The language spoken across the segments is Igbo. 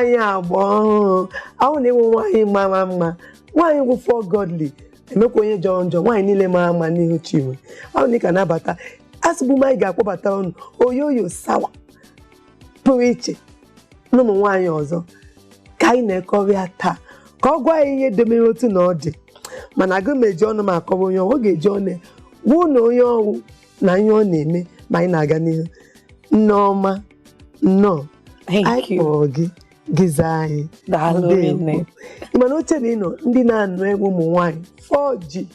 Nwaanyị agba ọhụrụ ahụ na-enwe, nwaanyị mara mma, nwaanyị gwụfọ godly emekwa onye jọrọ njọ, nwaanyị niile mara mma n'ihu Chinwe ahụ na ị ka na-abata. Asịbụ m anyị ga-akpọbata ọnụ oyoyo sawa pụrụ iche na ụmụ nwaanyị ọzọ ka anyị na-ekọrịa taa, ka ọ gwa anyị ihe domere otu na ọ dị. Mana aga m eji ọnụ m akọwa onye ọwụ, ọ ga-eji ọnụ ya gwuo na onye ọwụ na ihe ọ na-eme. Ma anyị na-aga n'ihu. Nneọma, nnọọ. Thank Anyị you. kpọrọ gị, gị zaa anyị. Daalụ. Ndewo. Rinne. Ị mana oche na ịnọ ndị na-anụ egwu ụmụ nwaanyị 4G,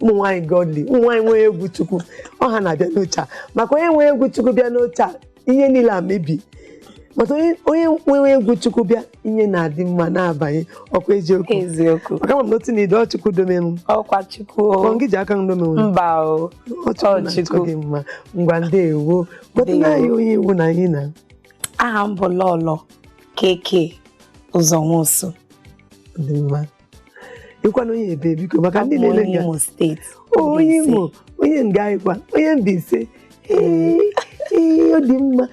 ụmụ nwaanyị godly, ụmụ nwaanyị nwere egwu Chukwu, ọha na-abịa n'oche a. Maka onye nwere egwu Chukwu bịa n'oche a, ihe niile amebi. Maka onye nwere egwu Chukwu bịa, ihe na-adị mma na-abanye ọkwa. Eziokwu? Eziokwu. Maka ama m n'otu na ide ọ Chukwu domenwu. Ọkwa Chukwu o. Ọ gị ji aka m domenwu? Mba o. Ọ Chukwu Ọ na-achọ Chukwu. gị mma. Ngwa, ndewo. Kpọtụna anyị onye iwu na anyị na Aha m bụ Lọlọ Keke Ụzọnwụsụ. Dị mma. Ịkwana onye ebe, biko, maka ndị Abụ m na-ele onye nga. Imo Steeti. Onye Mbaise. Imo, onye nga ịkwa onye Mbaise. Ee ee, ọ dị mma.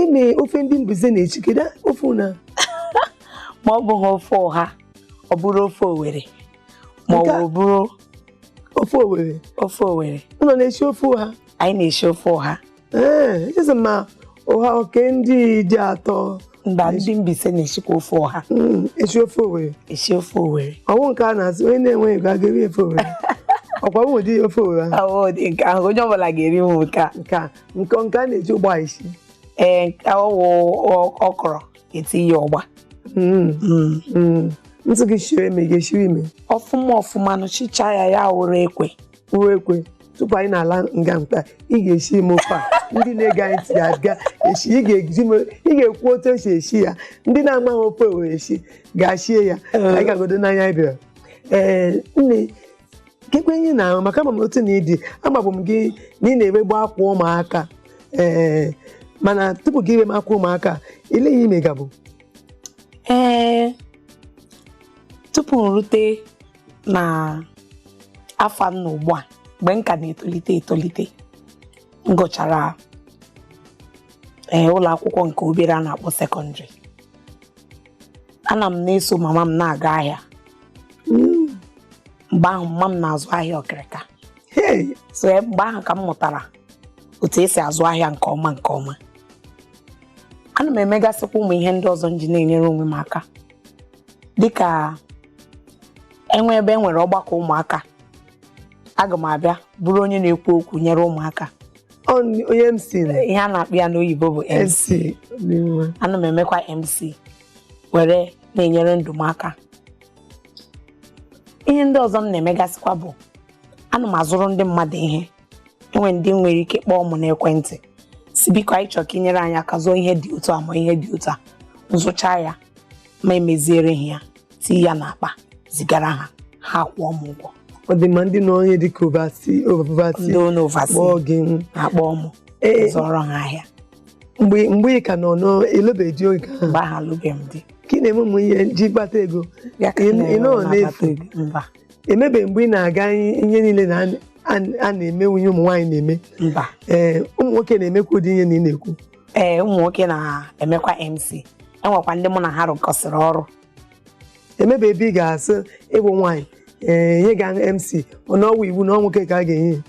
Ime ofe ndị Mbaise na-echi, kedu ofe na Ma ọ bụghị ofe ụha, ọ bụrụ ofe Owere. Ma ọ bụ bụrụ Ofe Owere? Ofe Owere. Ụlọ na-esi ofe ụha? Anyị na-esi ofe ụha. Ee, echezi ma ụha oke ndị ji atọ. Mba, ndị Mbaise na-esikwa ofe ụha. Esi ofe Owere? Esi ofe Owere. Ọwụ nke a na-asị onye na-enweghị ego aga eri ofe Owere? Ọkwa bụ ụdị ofe Owere ahụ? Ọ dị nke ahụ, onye ọbụla ga-eri m nke a. Nke a nke a na-eji ụgbọ esi? Ee, nke ọwụ ọkọrọ eti ya ọgba. Ntụ gị shiri ime, ị ga-eshiri ime? Ọfụma ọfụma, nụchicha ya, ya wụrụ ekwe. Uwe ekwe. Tupu anyị na-ala nga mkpa, ị ga-esi ime ofe a, ndị na-ege anyị ntị ga-aga esi. Ị ga-eji ị ga-ekwu otu esi esi ya. Ndị na-amaghị ofe were esi ga-ashie ya. Anyị ga-agodo n'anya. Anyị bịara, ee nne, kekwe ihe na ahụ, maka ama m otu na ịdị, amabụ m gị na ị na-ewegbu akwa ụmụaka. Ee, mana tupu gị ire m akwa ụmụaka, ile ihe ime gabụ? Ee, tupu m rute na afọ m nọ ugbu a, mgbe m ka na-etolite etolite, m gụchara ee ụlọ akwụkwọ nke obere a na-akpọ secondary. Ana m na-eso mama m na-aga ahịa. Mgbe ahụ mama m na-azụ ahịa ọkịrịka. Hey! So mgbe ahụ ka m mụtara otu esi azụ ahịa nke ọma nke ọma. Ana m emegasịkwa ụmụ ihe ndị ọzọ m ji na-enyere onwe m aka, dịka enwe ebe e nwere ọgbakọ ụmụaka, aga m abịa bụrụ onye na-ekwu okwu nyere ụmụaka. Ọ onye MC na Ihe a na-akpọ ya n'oyibo bụ MC. MC dị mma. Ana m emekwa MC were na-enyere ndụ m aka. Ihe ndị ọzọ m na-emegasịkwa bụ ana m azụrụ ndị mmadụ ihe. Enwe ndị nwere ike kpọọ m n'ekwentị si, "Biko, anyị chọrọ ka inyere anyị aka zụọ ihe dị otu a ma ihe dị otu a." Nzụcha ya ma emeziere ha ya, tii ya n'akpa, zigara ha, ha kwụọ m ụgwọ. Ọ dị mma. Ndị nọ onye dịka overseas, overseas Ndị ono overseas kpọọ gị? Na-akpọ m zụọrọ ha ahịa. Mgbe ị ka nọ n'elobeji oge ahụ? Mgbe ahụ alụbeghị m di. Ka ị na-eme ụmụ ihe ji kpata ego? Ya ka Ị m ị nọ na-akpata n'efu? ego. Mba. Emebe mgbe ị na-aga ihe niile na a na-eme, nwunye ụmụ nwaanyị na-eme? Mba. Ee, ụmụ nwoke na-emekwa ụdị ihe na ị na-ekwu? Ee, ụmụ nwoke na-emekwa MC. Enwekwa ndị mụ na ha rụkọsịrị ọrụ. Emebe ebe ị ga-asị ịbụ nwaanyị, ee, ihe ga MC, ọ na ọwụ iwu na ọ nwoke ka a ga-enye?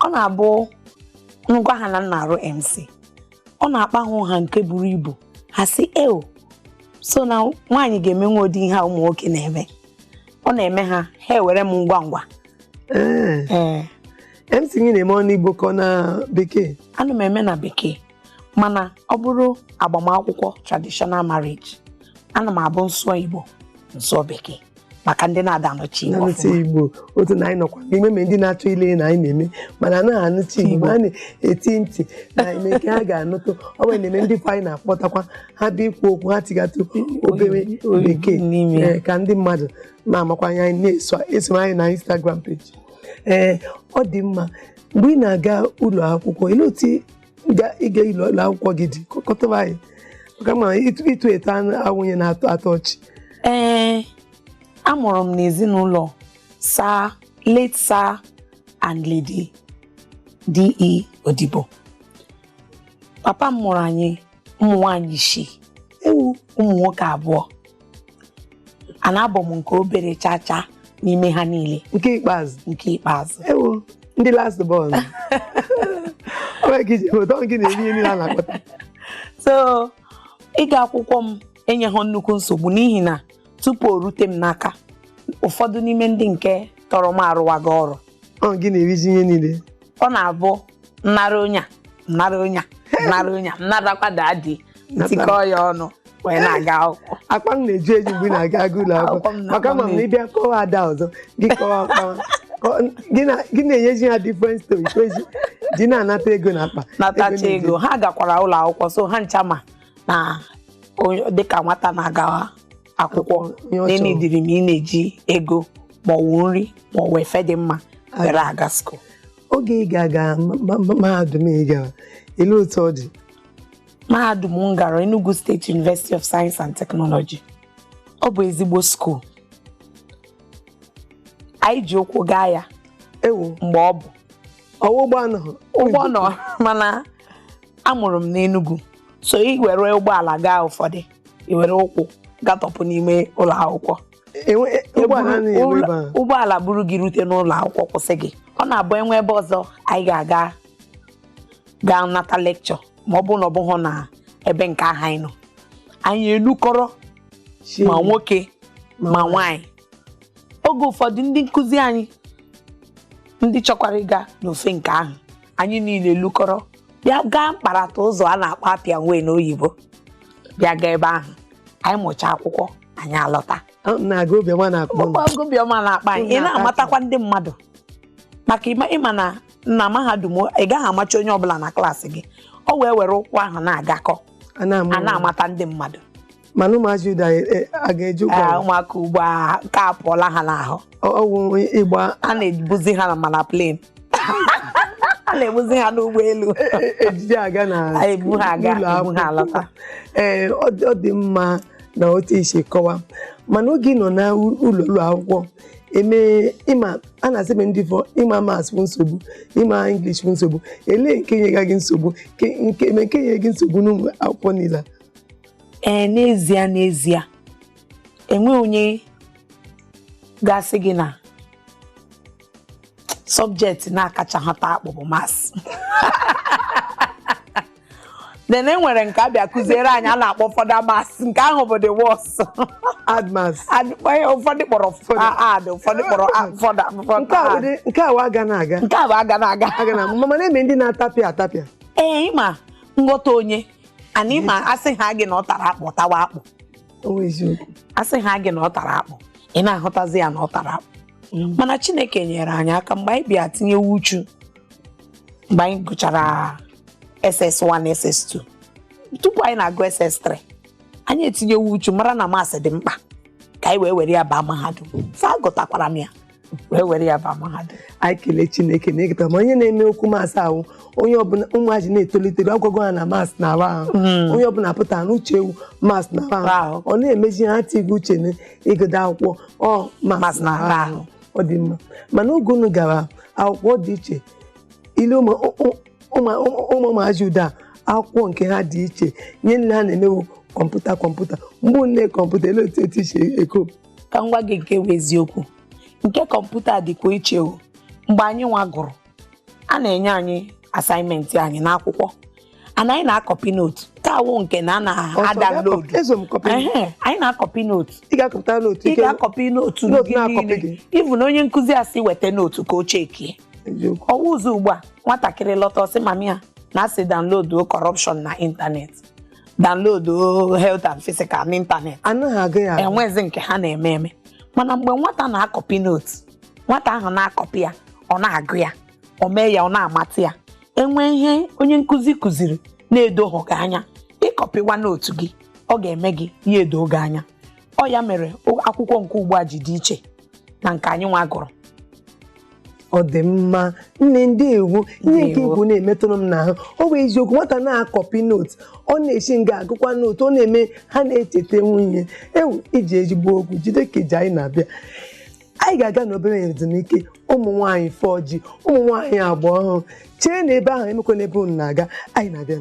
Ọ na-abụ ngwa ha na m na-arụ MC, ọ na-akpa ha ụha nke buru ibu. Ha sị, "Eo, so na nwaanyị ga-emenwe ụdị ihe a ụmụ nwoke na-eme?" Ọ na-eme ha, ha ewere m ngwa ngwa. Ee. Ee. MC gị na-eme ọnụ Igbo ka ọ na Bekee? Ana m eme na Bekee, mana ọ bụrụ agbamakwụkwọ, traditional marriage, ana m abụ nsụọ Igbo, nsụọ Bekee, maka ndị na-ada anụchi Igbo Na-anụchi ọfụma. Igbo. Otu na anyị nọkwa n'ime ma ndị na-achọ ile na anyị na-eme, mana anaghị anụchi Igbo, ma a na-eti ntị na eme nke ha ga-anụtụ. Ọ bụ na-eme ndị kwa anyị na-akpọtakwa ha bịa ikwu okwu, ha tigatụ obere Oyibo Bekee n'ime ya. Ee, ka ndị mmadụ na-amakwa anya anyị na-eso eso anyị na Instagram page. Ee, ọ dị mma. Mgbe ị na-aga ụlọ akwụkwọ, olee otu ịga ụlọ akwụkwọ gị dị? Kọtụrụ anyị, maka ma ịtụ eto awụnye na-atọ atọ ọchị. Ee, amụrụ m n'ezinụlọ Sir, late Sir and Lady D.E. Odibo. Papa m mụrụ anyị ụmụ nwanyị isii. Ewu. Ụmụ nwoke abụọ, a na-abụ m nke obere chaa chaa n'ime ha niile. Nke ikpeazụ. Nke ikpeazụ. Ewu, ndị last born. Ọ nwere ka iji ụtọ gị na-eri ihe niile a na-akpata. So ịga akwụkwọ m enyeghị nnukwu nsogbu, n'ihi na tupu o rute m n'aka, ụfọdụ n'ime ndị nke tọrọ m arụwago ọrụ. Ọ gị na-eriji ihe niile. Ọ na-abụ nnara onye a, nnara onye a, nnara onye a, nnarakwa daddy, ntikọ ya ọnụ wee na-aga akwụkwọ. Akpa m na-eju eju mgbe ị na-aga aga ụlọ Akwụkwọ akwụkwọ m na- maka akpa m ama m na ịbịa kọwa ada ọzọ, gị kọwa akpa gị na-enyezi ha different story kwezi ji na-anata ego na akpa. Natacha ego. Ha gakwara ụlọ akwụkwọ, so ha ncha ma na dịka nwata na-aga akwụkwọ Ihe ọ chọrọ. na-enidiri m ị na-eji ego ma ọ wụ nri ma ọ wụ efe dị mma were aga school. Oge ị ga-aga mahadum ị gara, ele otu ọ dị? Mahadum m gara, Enugu State University of Science and Technology, ọ bụ ezigbo school. Anyị ji ụkwụ gaa ya. Ewo. Mgbe ọ bụ Ọwụ ụgbọ anọ? Ụgbọ nọ, mana amụrụ m n'Enugu, so ị were ụgbọala gaa, ụfọdụ ị were ụkwụ gatọpụ n'ime ụlọ akwụkwọ. Ụgbọala anaghị enwe ebe ahụ? Ụgbọala buru gị rute n'ụlọ akwụkwọ, kwụsị gị. Ọ na-abụ enwe ebe ọzọ anyị ga-aga gaa nata lekchọ, ma ọ bụ na ọ bụghị na ebe nke ahụ anyị nọ, anyị enukọrọ ma nwoke ma nwaanyị. Oge ụfọdụ ndị nkụzi anyị, ndị chọkwara ịga n'ofe nke ahụ, anyị niile lukọrọ bịa gaa mkparata ụzọ a na-akpọ Appian Way n'oyibo, bịa gaa ebe ahụ, anyị mụchaa akwụkwọ, anyị alọta. Na-aga obiọma na-akpọ m. Obiọma na-akpa anyị. Ị na-amatakwa ndị mmadụ maka ịma na mahadum ị gaghị amacha onye ọbụla na klaasị gị. Ọ wee were ụkwụ ahụ na-agakọ a na-amụ a na-amata ndị mmadụ. Mana ụmụazị ụda a ga-eji ụgbọala? Ụmụaka ugbu a, nke a apụọla ha n'ahụ. Ọwụ ịgba. A na-ebuzi ha na mana plane, a na-ebuzi ha n'ụgbọelu. Ejije aga na A ebu ha aga, n'ụlọ ebu ha akwụkwọ. alọta. Ee, ọ dị mma na otu isi kọwa, mana oge ị nọ na ụlọ akwụkwọ eme ịma, a na-asị m ndị fọ ịma maths bụ nsogbu, ịma English bụ nsogbu, elee nke nyega gị nsogbu, nke eme nke nyere gị nsogbu n'ụmụ akwụkwọ niile a? Ee, n'ezie, enweghị onye ga-asị gị na subject na-akacha hata akpụ bụ maths. Then e nwere nke abịa kụziere anyị a na-akpọ further maths. Nke ahụ bụ the worst. Add maths. Ụfọdụ kpọrọ add, ụfọdụ kpọrọ further. Nke a nke a wụ aga na aga. Nke a bụ aga na aga. Aga na mana eme ndị na-atapịa atapịa. Ee, ịma nghọta onye ana ịma asị ha gị na ọ tara akpụ, tawa akpụ. O nwee eziokwu. Asị ha gị na ọ tara akpụ, ị na-ahụtazi ya na ọ tara akpụ. Mana Chineke nyere anyị aka mgbe anyị bịa tinyewe uchu, mgbe anyị gụchara SS1, SS2, tupu anyị na-agụ SS3, anyị etinyewe uchu mara na maths dị mkpa ka anyị wee were ya baa mahadum. So agụtakwara m ya wee were ya baa mahadum. Anyị kelee Chineke na ịgụta ma onye na-eme okwu maths ahụ, onye ọbụla ụmụazị na-etolitere agwago ha na maths na-arụ ahụ, onye ọbụla pụtara n'uche ewu maths na-arụ ahụ, Ahụ. ọ na-emezi ha tigo uche na ịgụda akwụkwọ ọ maths Maths na-arụ na-arụ ahụ. Ọ dị mma, mana oge unu gara akwụkwọ dị iche, ile ụmụ ụmụazị ụda akwụkwọ nke ha dị iche nye nne ha na-emewu kọmputa kọmputa mgbe nne kọmputa ele otu etu isi eko. Ka m gwa gị nke bụ eziokwu, nke kọmputa dịkwa iche o. Mgbe anyị nwa gụrụ, a na-enye anyị assignment anyị n'akwụkwọ, ana anyị na-acopy note. Ka awụ nke na a na-adownload. Ezo m copy. Ehe, anyị na-acopy note. Ị ga-akọpụta note. Ị ga-acopy note note gị na-acopy niile. gị. Even onye nkụzi asị weta note ka o checkie. Eziokwu. Ọwa ụzọ ugbu a, nwatakịrị lọta, ọsị mummy ya na asị download corruption na ịntanetị, download health and physical n'ịntanetị. Anaghị agụ ya agụ. Enwezi nke ha na-eme eme. Mana mgbe nwata na-acopy note, nwata ahụ na-acopy ya, ọ na-agụ ya, o mee ya, ọ na-amata ya. Enwe ihe onye nkụzi kụziri na-edoghị gị anya, ịcopywa note gị, ọ ga-eme gị ya edo gị anya. Ọ ya mere akwụkwọ nke ugbu a ji dị iche na nke anyị nwa gụrụ. Ọ dị mma, nne, ndị ewu ihe nke Ndewo. ikwu na-emetụrụ m n'ahụ. Ọ bụ eziokwu, nwata na-acopy note, ọ na-esi nga agụkwa note, ọ na-eme ha na-echeta nwunye ewu iji ezigbo okwu jide ka iji. Anyị na-abịa, anyị ga-aga n'obere ezumike. Ụmụ nwaanyị fọji, ụmụ nwaanyị agba ọhụrụ, chee na ebe ahụ emekwa n'ebe unu na-aga. Anyị na-abịa.